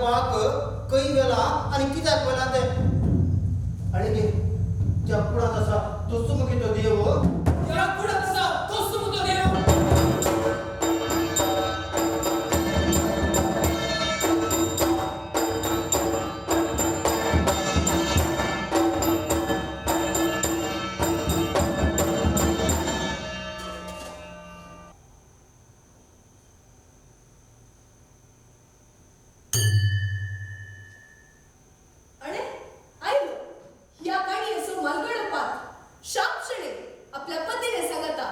देवाक खंय गेला आनी कित्याक व्हेला तें. आनी गे त्या कुडांत आसा तोच मुगे तो देव. त्या कुडांत आसा तोच मुगो देव. अणे आयलो ह्या काणयेचो मालगडो पात्र शापशणे आपल्या पतीने सांगता.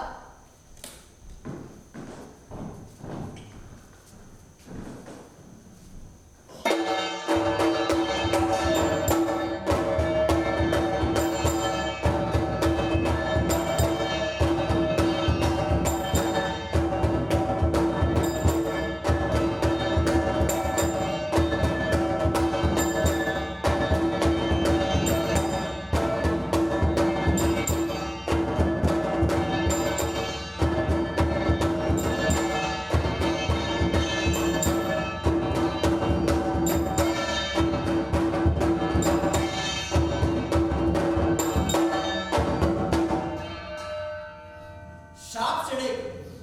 शाप शेणेक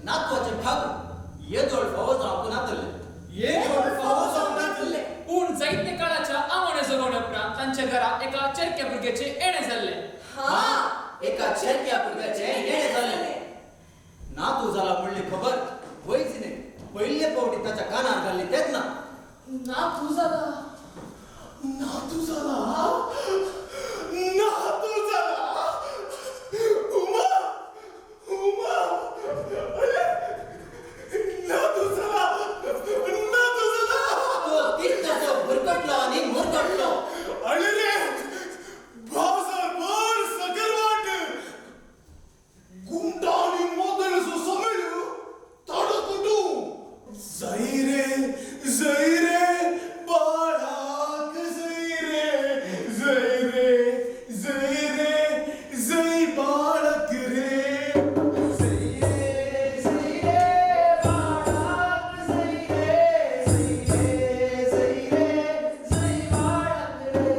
नातवाचें भाग येदोळ फावो जावंक नातलें. येदोळ फावो जावंक नातलें. पूण जायते काळाच्या आव्हाने जगवणे उपरांत तांच्या घरा एका चेरक्या भुरग्याचें येणें जाल्लें. हा, एका चेरक्या भुरग्याचें येणें जाल्लें. नातू जाला म्हणली खबर वैजिने पयले फावटी ताच्या कानार घाल्ली तेन्ना. नातू जाला, नातू जाला, नातू जाला. उमा, उमा, अरे नातू जाला, नातू जाला. तो तितको भुरकटलो आनी मुरकटलो. अरे रे भावसर भर सकल वाट गुंटा आनी मोदळसो समेळ ताडकुटू. जय रे, जय रे बाळाक, जय रे, जय रे, जय रे, जय बाळक रे. जय रे, जय रे बाळाक, जय रे, जय रे, जय रे, जय बाळाक रे.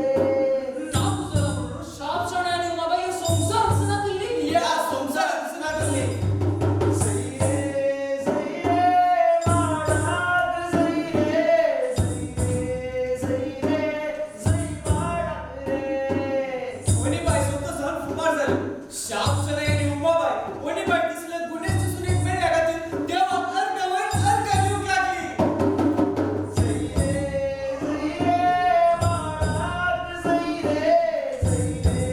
नातू जाला म्हणून शापशणे आनी उमाबाई संवसार नातिल्ली. ह्या संवसारांत नातलें. जय रे, जय रे बाळाक, जय रे, जय रे, जय रे, जय बाळाक रे. वनिबाई स्वतः सहन फुमार झाली. शापशणे आनी उमाबाई वनिबाई दिसले गुणेश सुनेक मेळ्ळ्या खातीर देवाक अर्घ वयर अर्घ दिवंक लागली. जय रे, जय रे बाळाक, जय रे, जय रे,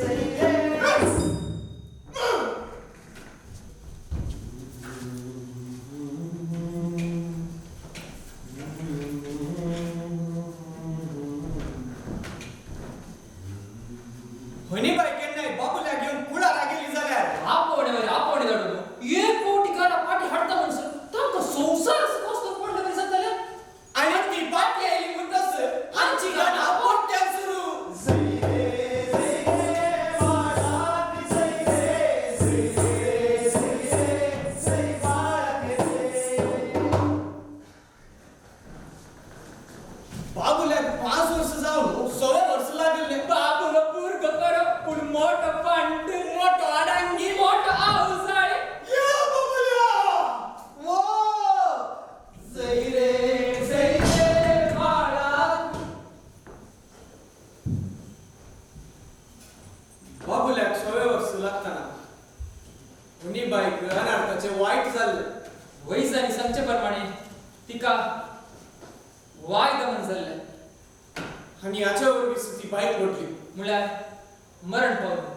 जय रे. वनिबाई केन्नाय बाबुल्याक घेवन कुळारा गेली जाल्यार आपोवणे आपोवणे धाडून एक फावटी घरा पाटी हाडटा म्हणसर तांकां संवसार कसलो पडले बरें जातालें. आनी ती पाटी आयली म्हणटच आमची गाणं पोट्यान सुरू. जय रे, जय रे बाळाक, जय रे, जय रे, जय रे, जय बाळाक रे. बाबुल्याक 5 वर्स जावन 1.25 वर्स लागले. बाबुलो भुरगो खरो पूण मोटो पांट, मोठो आडांगी, मोटो आवसाळे. या बाबुल्या. वो जय रे, जय रे बाळाक. बाबुल्याक 1.25 वर्स लागतना वनिबाईक अनार्थाचें वायट जाल्लें. वैजांनी सांगचे प्रमाणे तिका वाय दमन जाल्लें. आनी हाच्या वरवीं ती बायक लोटली. म्हळ्यार मरण पावलें.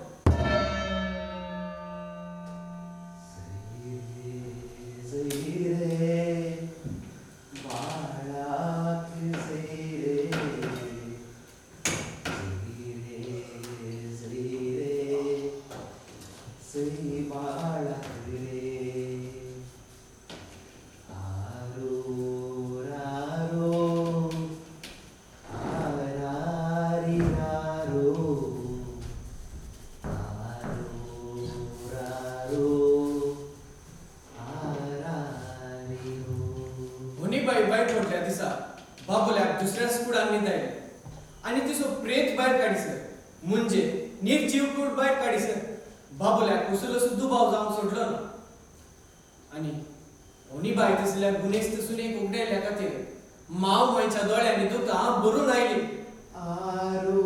जय रे बाळाक, जय रे, जय रे, जय रे, जय बाळाक रे. आरो रारो आरारी रारो. आनी तिचो प्रेत भायर काडीसर म्हणजे निर्जीव कूड भायर काडीसर बाबुल्याक कसलो दुबाव जावंक सोडलो ना. आनी होनीबाय दिसल्या गुनेस्त सुनेक उगडायल्या खातीर माव गोंयच्या दोळ्यांनी दुकां भरून आयली. आरो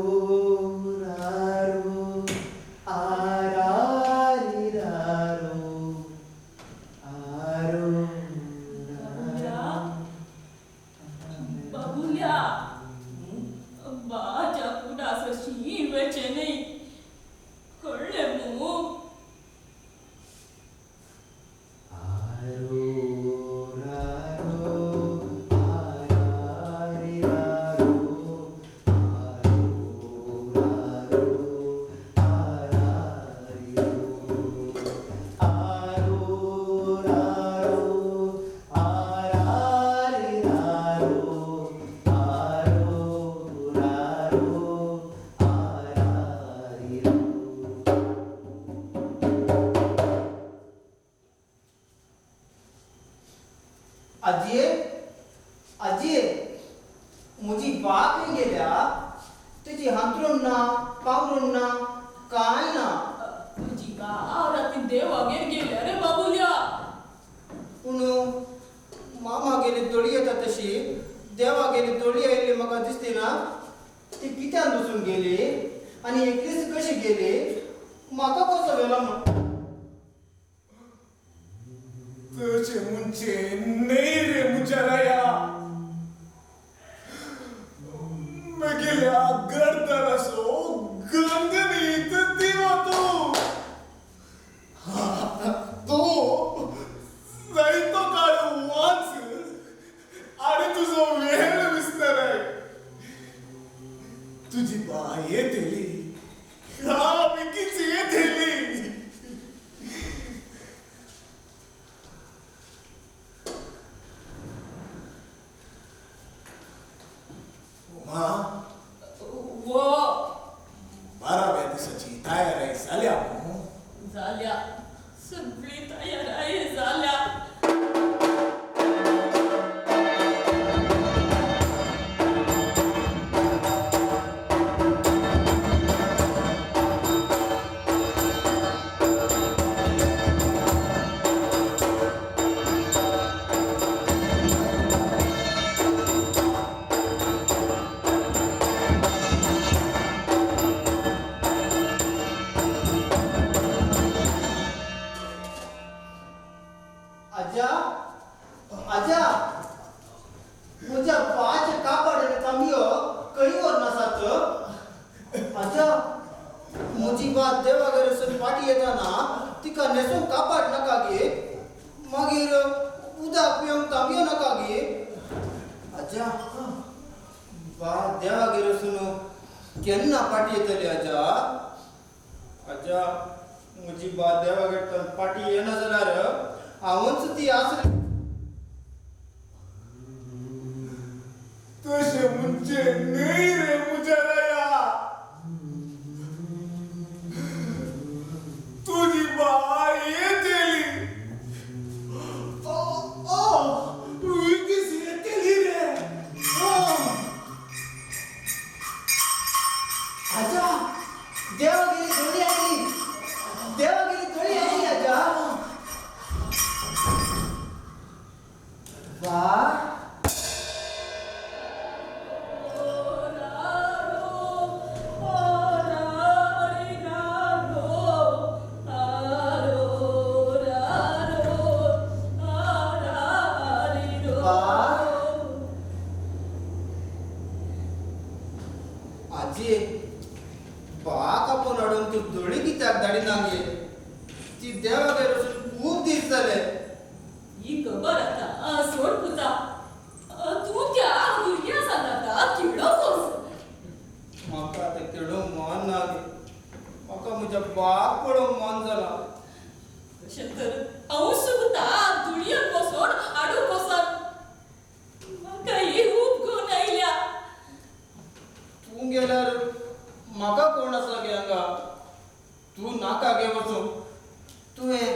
रारो आरारी रारो आरो रारो. बाबुल्या, बाच्या कुडासशी वेचें न्हय, कळ्ळें मू? आरो रारो आरारी रारो आरो रारो आरारी रो आरो रारो आरारी रारो आरो रारो आरारी रो. आजये, आजये, म्हजी बा खंय गेल्या? तिची हांतरूण ना, पांगरूण ना, कांय ना. तुजी बा राती देवागेर गेल्या रे बाबुल्या. पूण मामा गेली दोळी येता तशी देवा गेली दोळी आयिल्ली म्हाका दिसली ना. ती कित्यान वचून गेली आनी एकलीच कशी गेली? म्हाका कसो व्हेलो म्हूण? तशें म्हणचें न्हय रे म्हज्या राया, म्हगेल्या गरदाराचो गणगणीत दिवा तूं. तूं जायतो काळ वाच आनी तुजो वेळ विसतलाय. तुजी बा येतली, हा बेगीच येतली. उमा, वो बाराव्या दिसाची तयारी जाल्या मू? जाल्या, सगळी तयारी जाल्या. आजा, आजा, म्हज्या बाचे कापड आनी तांबयो खंय व्हरून आसात? आजा, म्हजी बा देवाघरा वचून फाटीं येतना तिका न्हेसूंक कापड नाका गे, मागीर उदक पिवंक तांबयो नाका गे. आजा, बा देवागेर वचून केन्ना फाटीं येतली? आजा, आजा, म्हजी बा देवागेर फाटीं येना जाल्यार हांवूच ती आसली. तशें म्हणचें न्हय रे म्हज्या राया, तुजी बा येतली, बेगीच येतली रे. आजा, देवागेरी दोळी आयली, देवागेरी दोळी आयली. आजा, बा. बा, आजी, बाक आपोवन हाडून तूं दोळी कित्याक धाडिना गे? ती देवागेर वचून खूब दीस जाले. ही खबर आतां सोड पुता, तूं त्या भुरग्या सांगाता खेळोंक वच. म्हाका आतां खेळोंक मन ना गे, म्हाका म्हज्या बाक पळोवंक मन जालां. तशें तर हांवूच पुता धुळयेन बसोन हाडूंक वचन, म्हाका ही ऊब घेवन आयल्या. तूं गेल्यार म्हाका कोण आसा गे हांगा? तूं नाका गे वचूंक. तुवें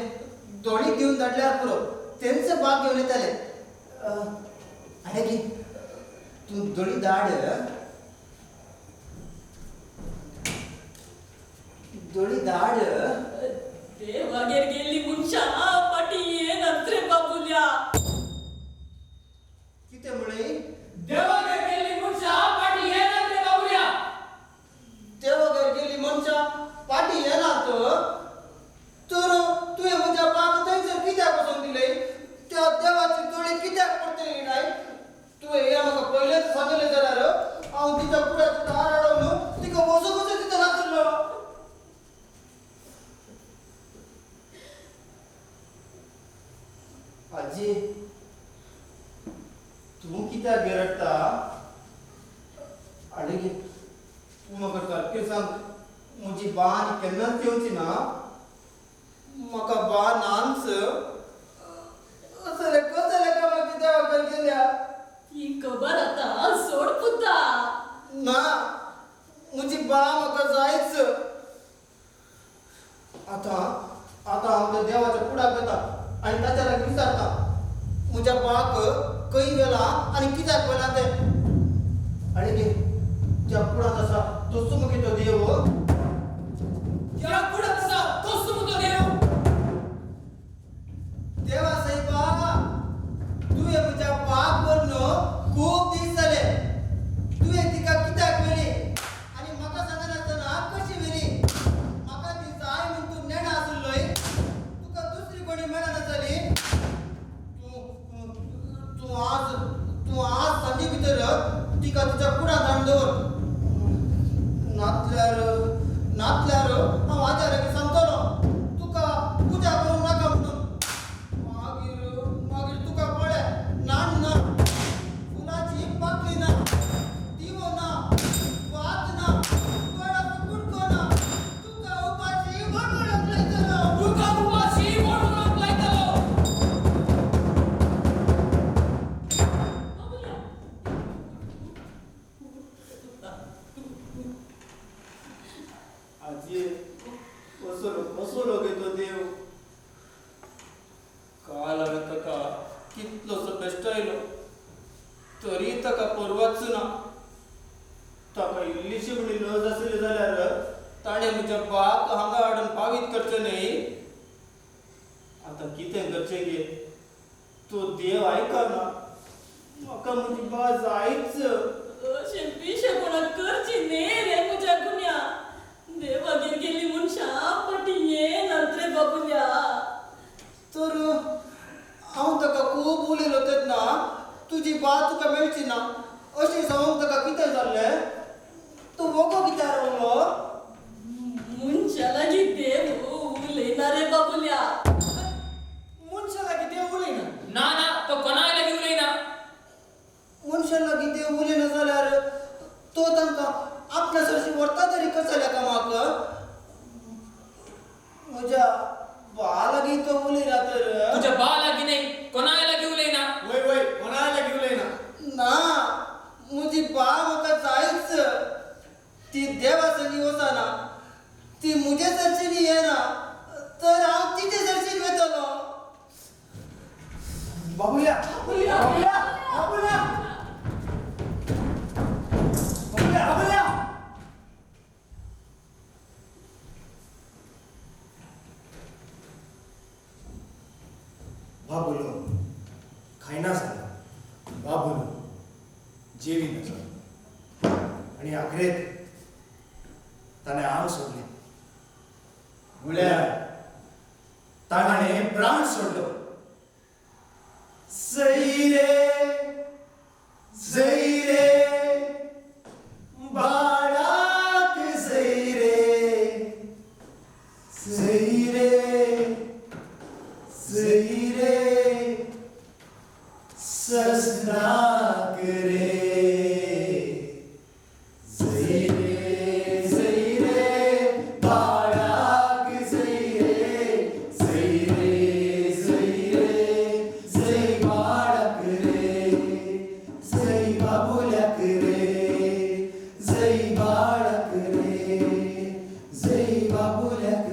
दोळी दिवन धाडल्यार पुरो, तेंच बाग घेवन येताले. आनी तूं दोळी धाड. दोळी धाड. देवागेर गेल्ली मनशां फाटी येनात रे बाबुल्या. कितें म्हळें? देवागेर गेल्ली मनशां फाटी येनात रे बाबुल्या. देवागेर गेल्ली मनशां फाटी येनात तर तुवें म्हज्या बाक थंयसर कित्याक वचूंक दिलें? त्या देवाची दोळी कित्याक पडटली नाय? तुवें हें म्हाका पयलेंच सांगलें जाल्यार हांव तिच्या कुडाचें दार आडोवन तिका वचूंकच दिता नासलो. आजी, तूं कित्याक रडटा? आनी तूं म्हाका सारकें सांग, म्हजी बा आनी केन्नाच येवची ना? म्हाका बा नाच. असलें कसलें काय मागीर देवाक गेल्या? ही खबर आतां सोड पुता. ना, म्हजी बा म्हाका जायच. आतां आतां हांव त्या देवाच्या कुडाक वता आनी ताच्या लागीं विचारता म्हज्या बाक खंय व्हेला आनी कित्याक व्हेला तें. आनी त्या कुडांत आसा तोच मुगे तो देव. त्या कुडांत आसा तोच मुगो देव. देवा सायबा, तुवें म्हज्या बाक व्हरून खूब दीस जाले. तुवें तिका कित्याक व्हेली आनी म्हाका सांगनासतना कशी व्हेली? म्हाका ती जाय म्हूण तूं नेणा आसलोय, तुका दुसरी कोणी मेळना जाली. तूं तूं आज तूं आज सांजे भितर तिका तिच्या कुडांत हाडून दवर. नातल्यार नातल्यार हांव आज्या लागीं सांगतलो तुका पुजा करूंक नाका म्हणून. मागीर मागीर तुका पळय नाण ना, फुलाची पाकळी ना, दिवो ना, वात ना, गोडाचो कुडको ना, तुका उपाशी वळवळूंक लायतलो. तुका उपाशी वळवळूंक लायतलो. बाबुल्या, आजी, कसलो कसलो गे तो देव. काल हांवें ताका कितलोसो बेश्टायलो तरी ताका परवाच ना. ताका इल्लीशी म्हणी लज आसली जाल्यार ताणें म्हज्या बाक हांगा हाडून पावीत करचें न्हय. आतां कितें करचें गे? तो देव आयकना. म्हाका म्हजी बा जायच. अशें पिशेपणां करची न्ही रे म्हज्या गुन्या. देवागेर गेल्ली मनशां फाटी येनात रे बाबुल्या. तर हांव ताका खूब उलयलो तेन्ना तुजी बा तुका मेळची ना अशें सांगूंक ताका कितें जाल्लें? तूं वोगो कित्याक रावलो? मनशा लागीं देव उलयना रे बाबुल्या. मनशा लागीं देव उलयना. ना ना, तो कोणाय लागीं उलयना. मनशा लागीं देव उलयना जाल्यार तो तांकां आपल्या सरशी व्हरता तरी कसल्या कामाक? म्हज्या बा लागीं तो उलयना तर? तुज्या बा लागीं न्हय, कोणाय लागीं उलयना. वय वय, कोणाय लागीं उलयना. ना, म्हजी बा म्हाका जायच. ती देवा संगी वचना, ती म्हजे सरशी येना तर हांव तिचे सरशीन वयतलो. बाबुल्या, बाबुल्या, बाबुल्या, बाबुल्या, बाबुल्या. बाबुलो खायना जालो, बाबुलो जेविना जालो आनी आखरेक ताणें आंग सोडलें. म्हळ्यार ताणें प्राण सोडलो. जय रे जय रे बाळाक जय रे, जय रे जय रे सजनाक रे. जय रे जय रे बाळाक जय रे, जय रे जय रे जय बाळाक रे, जय बाबुल्याक रे, जय बाळाक रे, जय बाबुल्याक.